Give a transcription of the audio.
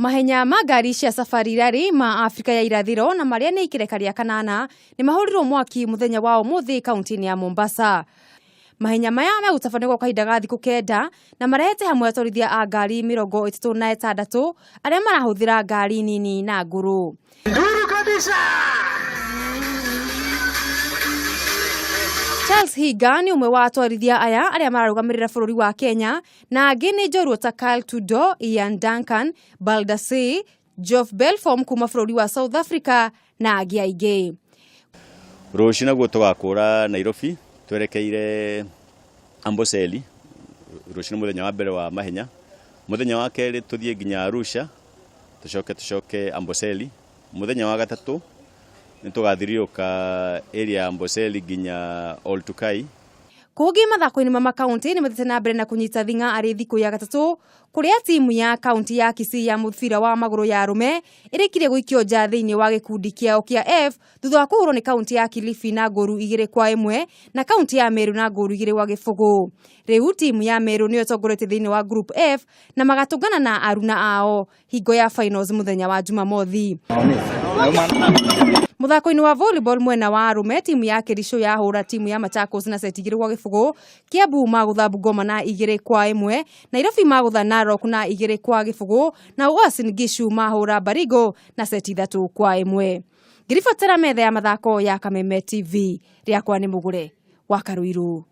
Mahenya ma ngari cia Safari Rally ma Afrika ya irathiro na maria nĩ ikereka rĩa kanana nĩ mahũrirwo mwaki mũthenya wa ũmũthĩ kaunti-inĩ ya Mombasa. Mahenya maya megũtabanio gwa kahinda ga thikũ 9 na marehete hamwe atwarithia a ngari 36 arĩa marahũthĩra ngari nini na ngũrũ. Nduru kabisa! Charles Hinga nĩ ũmwe wa atwarithia aya arĩa mararũgamĩrĩra bũrũri wa Kenya na angĩ nĩ njorua ta Kyle Tudor, Ian Duncan, Baldassi, Geoff Belfom kuma bũrũri wa South Africa na angĩ aingĩ. Rũciũ naguo tũgakũra Nairobi twerekeire Amboseli. Rũciũ nĩ mũthenya wa mbere wa mahenya. Mũthenya wa kerĩ tũthiĩ nginya Arusha, tũcoke tũcoke Amboseli. Mũthenya wa gatatũ nĩ tũgathiriũka area ya Amboseli nginya Oltukai. Kũngĩ mathako-inĩ ma makaunti nĩ mathiĩte na mbere na kũnyita thing'a arĩ thikũ ya gatatũ kũrĩa timu ya kaunti ya Kisii ya mũbira wa magũrũ ya arũme ĩrĩkirie gũikio nja thĩinĩ wa gĩkundi kĩao kĩa F thutha wa kũhũrwo nĩ kaunti ya Kilifi na ngũru 2-1 na kaunti ya Meru na ngũru 2-0. Rĩu timu ya Meru nĩyo ĩtongoretie thĩinĩ wa Group F na magatũngana na aruna ao hingo ya finals mũthenya wa Jumamothi. Mũthako-inĩ wa volleyball mwena wa arũme timu ya Kericho yahũra timu ya Machakos na seti 2-0, Kiambu magũtha Bungoma na 2-1, Nairobi magũtha Narok na 2-0 na Uasin Gishu mahũra Baringo na seti 3-1. Ngĩribotera metha ya mathako ya Kameme TV, rĩakwa nĩ Mũgũre wa Karuiru.